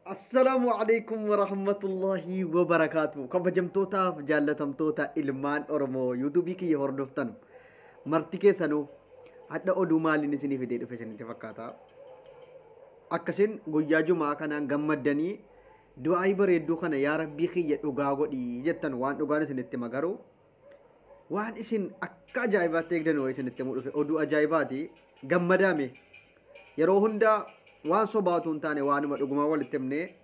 Assalaamu alaikum warahmatullahi wabarakaatu. Kabajamtootaaf jaallatamtoota ilmaan Oromoo yuutuubii kiyya hordoftan marti keessanuu, hadha oduu maaliin isinii fidee dhufe isinitti fakkaata? Akkasin guyyaa jumaa kanaan gammaddanii du'aayii bareedduu kana yaa rabbii kiyya dhugaa godhii jettan, waan dhugaan isinitti magaru, waan isin akka ajaa'ibaatti eegdan wayii isinitti himuu dhufe. Oduu ajaa'ibaati, gammadaame. Yeroo hundaa waan sobaatu hin taane, waanuma dhugumaa walitti himnee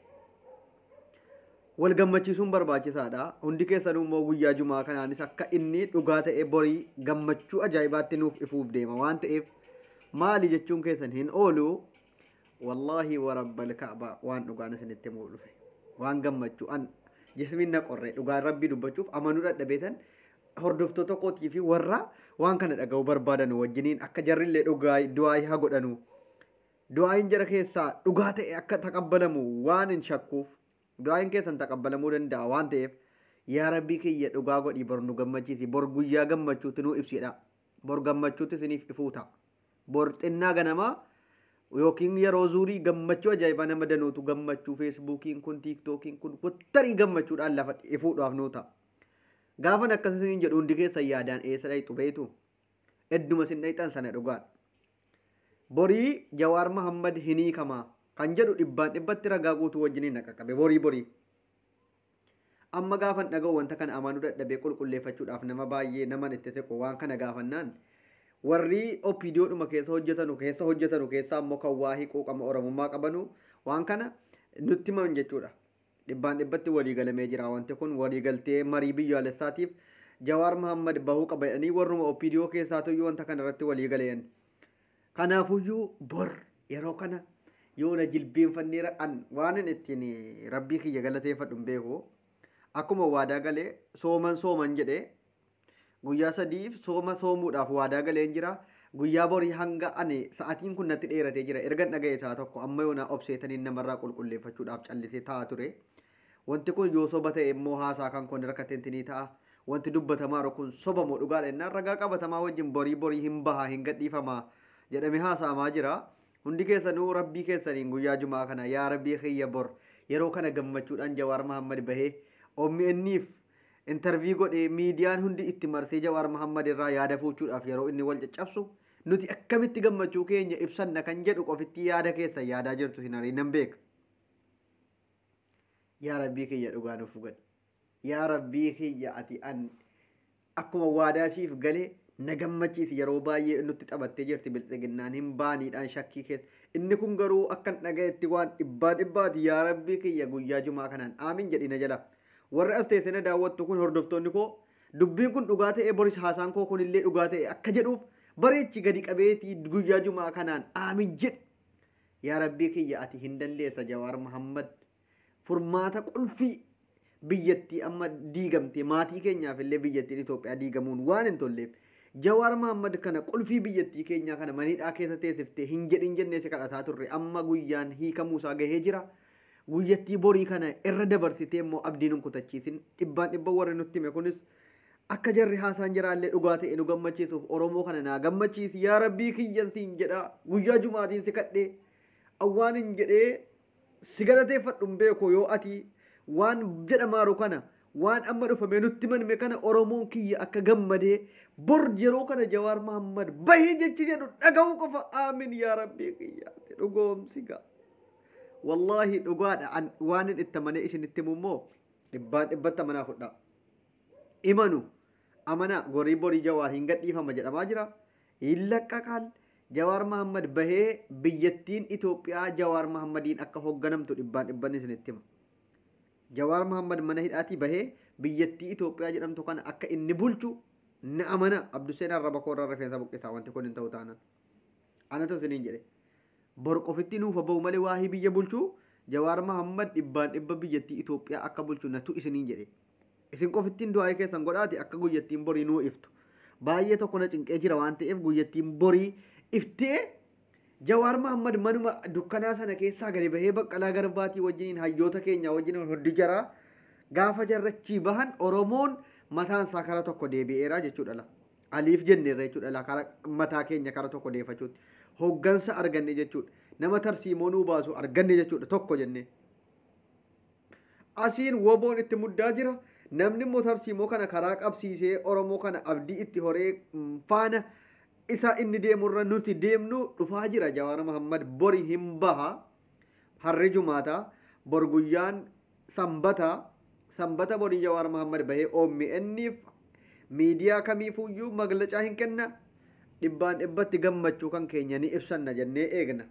wal gammachiisuun barbaachisaadha. Hundi keessanuu immoo guyyaa jumaa kanaanis akka inni dhugaa ta'e borii gammachuu ajaa'ibaatti nuuf ifuuf deema waan ta'eef, maali jechuun keessan hin oolu. Wallaahi warabbal ka'ba, waan dhugaan isinitti himuu dhufe. Waan gammachuu an jismiin na qorre, dhugaan rabbii dubbachuuf amanuu dadhabeetan, hordoftoota kootii fi warra waan kana dhaga'uu barbaadan wajjiniin akka jarrillee dhugaa du'aa haa godhanu. Du'aayin jara keessaa dhugaa ta'e akka taqabbalamu waan hin shakkuuf, du'aayin keessan taqabbalamuu danda'a waan ta'eef, yaa rabbii kiyya dhugaa godhii bor nu gammachiisi, bor guyyaa gammachuutti nuu ibsidha. Bor gammachuutti isiniif ifuu ta'a. Bor xinnaa ganamaa yookiin yeroo zuurii gammachuu ajaa'ibaa nama danuutu gammachuu feesbuukiin kun, tiiktookiin kun wattarii gammachuudhaan lafa ifuudhaaf nuu ta'a. Gaafan akkas isiniin jedhu hundi keessan yaadaan eessa dhayxu beektu? Edduma isin dhayxan sana dhugaadha. Borii Jawaar Mahammad hin hiikamaa kan jedhu dhibbaan dhibbatti ragaa guutuu wajjiniin na qaqqabe borii. Amma gaafan dhaga'u wanta kana amanuu dadhabee, qulqulleeffachuudhaaf nama baay'ee naman itti siqu waan kana gaafannaan, warri OPDOdhuma keessa hojjetanu keessaa immoo kan waahii quuqama Oromummaa qabanu waan kana nutti himan jechuudha. Dhibbaan dhibbatti walii galamee jira, wanti kun waliigaltee marii biyyaalessaatiif Jawaar Mahammad bahuu qaba jedhanii warruma OPDO keessaatuyyuu wanta kana irratti walii galeen. Kanaafuyyuu bor yeroo kana yoo na jilbeenfannee an waan ittiin rabbii kiyya galateeffadhu hin beeku. Akkuma waadaa galee sooman sooman jedhee, guyyaa 3f sooma soomuudhaaf waadaa galeen jira. Guyyaa borii hanga ani sa'atiin kun natti dheeratee jira. Ergan dhaga'e isaa tokko amma yoonaa obseetaniin namarraa qulqulleeffachuudhaaf callisee taa'aa ture. Wanti kun yoo soba ta'e immoo haasaa kan kun rakkatentinii ta'a. Wanti dubbatamaadha kun soba moo dhugaadha jennaan, ragaa qabatamaa wajjin borii borii hin baha, hin gadhiifama jedhamee haasa'amaa jira. Hundi keessanuu rabbii keessaniin guyyaa jumaa kana yaa rabbii kiyya bor yeroo kana gammachuudhaan Jawaar Mahammad bahee OMN'if interview godhee, miidiyaan hundi itti marsee, Jawaar Mahammad irraa yaada fuuchuudhaaf yeroo inni wal caccabsu nuti akkamitti gammachuu keenya ibsanna kan jedhu qofitti yaada keessan yaadaa jirtu hin ariin nan beeka. Yaa rabbii kiyya dhugaa nuuf godhi. Yaa rabbii kiyya, ati an akkuma waadaa siif galee na gammachiisi. Yeroo baay'ee nutti taphattee jirti biltsiginnaan hin baaniidhaan shakkii keessa. Inni kun garuu akkan dhagayetti waan dhibbaa dhibbaati. Yaa rabbii kiyya guyyaa jumaa kanaan aamin jedhina jala. Warri as teessee na daawwattu kun, hordoftoonni koo, dubbiin kun dhugaa ta'ee boris haasaan koo kunillee dhugaa ta'e akka jedhuuf bareechi gadi qabeetii guyyaa jumaa kanaan aamin jedhi. Yaa rabbii kiyya, ati hin dandeessa. Jawaar Mahammad furmaata qulfii biyyattii amma diigamte, maatii keenyaaf illee biyyattiin Itoophiyaa diigamuun waan hin tolleef, Jawaar Mahammad kana qulfii biyyattii keenyaa kana maniidhaa keessa teessiftee hin jedhin jennee si kadhataa turre. Amma guyyaan hiikamuusaa gahee jira. Guyyattii borii kana irra dabarsitee immoo abdiin hin kutachiisin. Dhibbaan dhibba warri nutti hime kunis akka jarri haasaan jiraallee dhugaa ta'e nu gammachiisuuf, Oromoo kana naa gammachiisi yaa rabbii kiyyan siin jedha. Guyyaa jumaatiin si kadhee awwaan hin jedhee si galateeffadhu hin beeku. Yoo ati waan jedhamaaru kana, waan amma dhufame nutti manme kana, Oromoon kiyya akka gammadee bor yeroo kana Jawaar Mahammad bahee jechi jedhu dhaga'uu qofa. Aamin, yaa rabbii kiyya dhugoomsi gaa. Wallaahi dhugaadha. An waan hin itti amanee isinitti himu immoo dhibbaan dhibbatti amanaa fudhaa. Imanu amanaa, gorii borii Jawaar hin gadhiifama jedhamaa jira. Hin laqqaqaan Jawaar Mahammad bahee biyyattiin Itoophiyaa Jawaar Mahammadiin akka hoogganamtu dhibbaan dhibban isinitti hima. Jawaar Mahammad mana hidhaatii bahee biyyattii Itoophiyaa jedhamtu kana akka inni bulchu na amana. Abduseen arraba koo irraa rifeensa buqqisaa wanti kun hin ta'u taanaan. Anatu isiniin jedhe. Bor qofitti nuuf bahu malee waahii biyya bulchuu Jawaar Mahammad dhibbaan dhibba biyyattii Itoophiyaa akka bulchu natu isiniin jedhe. Isin qofittiin du'aa keessan godhaati akka guyyattiin borii nuu iftu. Baay'ee tokko na cinqee jira waan ta'eef, guyyattiin borii iftee Jawaar Mahammad manuma dukkanaa sana keessaa gadi bahee Baqqalaa Garbaatii wajjiniin, hayyoota keenya wajjiniin hundi jaraa gaafa jarrachii bahan, Oromoon mataan isaa kara tokko deebi'eera jechuudha la. Aliif jenneerra jechuudha la, kara mataa keenya kara tokko deeffachuutti. Hoggansa arganne jechuudha. Nama tarsiimoo nuu baasu arganne jechuudha tokko jennee. Asiin woboon itti muddaa jira. Namni immoo tarsiimoo kana karaa qabsiisee Oromoo kana abdii itti horee faana isa inni deemurra nuti deemnu dhufaa jira. Jawaar Mohammad bori hin baha. Harri jumaata, bor guyyaan sanbata, sanbata borii Jawaar Mohammad bahee OMN'if miidiyaa kamiifuyyuu maglacaa hin kenna. Dhibbaan dhibbatti gammachuu kan keenya ni ibsanna jennee eegna.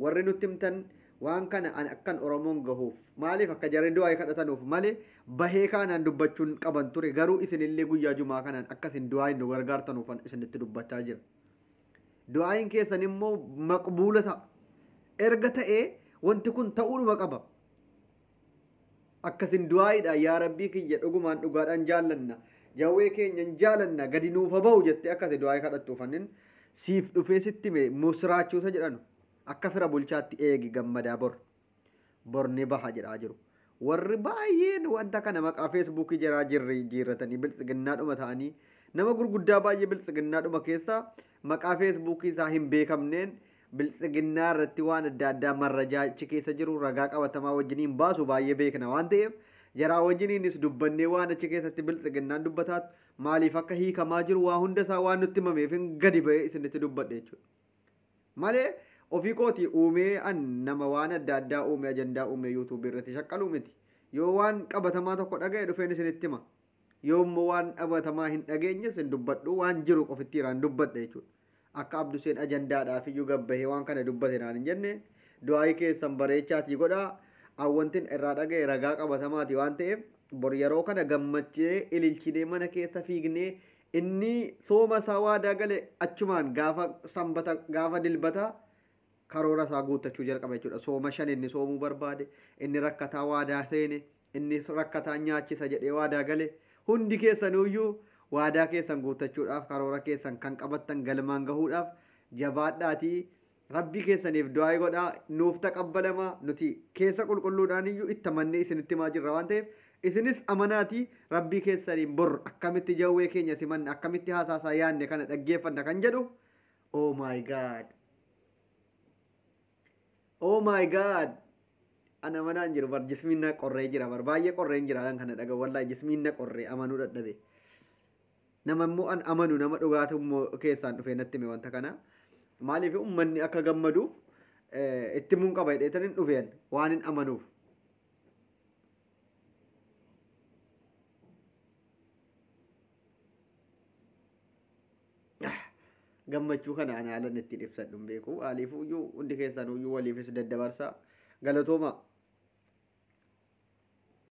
Warri nutti himtan waan kana an akkan Oromoon gahuuf maaliif akka jarri du'aa kadhatanuuf malee bahee kaanaan dubbachuun qaban ture. Garuu isinillee guyyaa jumaa kanaan akkasin du'aa nu gargaartanuufan isinitti dubbachaa jira. Du'aayin keessan immoo maqbuula ta'a. Erga ta'ee wanti kun ta'uudhuma qaba. Akkasin du'aayidha yaa Rabbii kiyya dhugumaan dhugaadhaan jaallanna. Jawwee keenyan jaalanna gadi nuufa bahu jettee akkasi du'aayii kadhattuufanin siif dhufee sitti hime musraachuusa jedhanu akka fira bulchaatti eegi gammadaa bor. Bor ni baha jedhaa jiru. Warri baay'een wanta kana maqaa feesbuukii jaraa jirri jiirratanii biltsiginnaadhuma ta'anii nama gurguddaa baay'ee biltsiginnaadhuma keessa maqaa feesbuukii isaa hin beekamneen biltsiginnaa irratti waan adda addaa marrajaa achi keessa jiru ragaa qabatamaa wajjiniin baasu baay'ee beekna waan ta'eef jaraa wajjiniinis dubbannee waan achi keessatti biltsiginnaan dubbataatu maaliif akka hiikamaa jiru waa hunda isaa waan nutti himameef hin gadi ba'ee isinitti dubbadhe jechuudha. Malee ofii kooti uumee an nama waan adda addaa uumee ajandaa uumee yuutuubii irratti shaqqaluu miti. Yoo waan qabatamaa tokko dhaga'e dhufeen isinitti hima. Yoo immoo waan qabatamaa hin dhageenyes hin dubbadhu, waan jiru qofitti irraan dubbadha jechuudha. Akka Abduseen ajandaadhaaf iyyuu gabbahee waan kana dubbate naan hin jenne du'aayii keessan bareechaatii godhaa. Awwantin irraa dhaga'e ragaa qabatamaati waan ta'eef bor yeroo kana gammachee ililchinee mana keessa fiignee inni sooma isaa waadaa gale achumaan gaafa sanbata gaafa dilbata karoora isaa guuttachuu jalqaba jechuudha. Sooma shan inni soomuu barbaade, inni rakkataa waadaa seene, inni rakkataa nyaachisa jedhee waadaa gale hundi keessanuyyuu waadaa keessan guuttachuudhaaf karoora keessan kan qabattan galmaan gahuudhaaf jabaadhaatii Rabbii keessaniif du'aa godhaa nuuf taqabbalamaa nuti keessa qulqulluudhaan iyyuu itti amannee isinitti himaa jirra waan ta'eef isinis amanaatii Rabbii keessaniin bor akkamitti jawwee keenya simanna akkamitti haasaasaa yaanne kana dhaggeeffanna kan jedhu. Oh my God, oh my God, ana amanaan jiru bar jismiin na qorree jira bar baay'ee qorreen jira kan kana dhaga wallahi jismiin na qorree amanuu dadhabe. Nama immoo an amanu nama dhugaatu immoo keessaan dhufee natti hime wanta kana. Maaliif uummanni akka gammaduuf itti himuun qaba jedheetan hin dhufeen waan hin amanuuf. Gammachuu kana ana haalan ittiin ibsadhu hin beeku. Maaliif iyyuu hundi keessan iyyuu waliifis daddabarsa. Galatooma.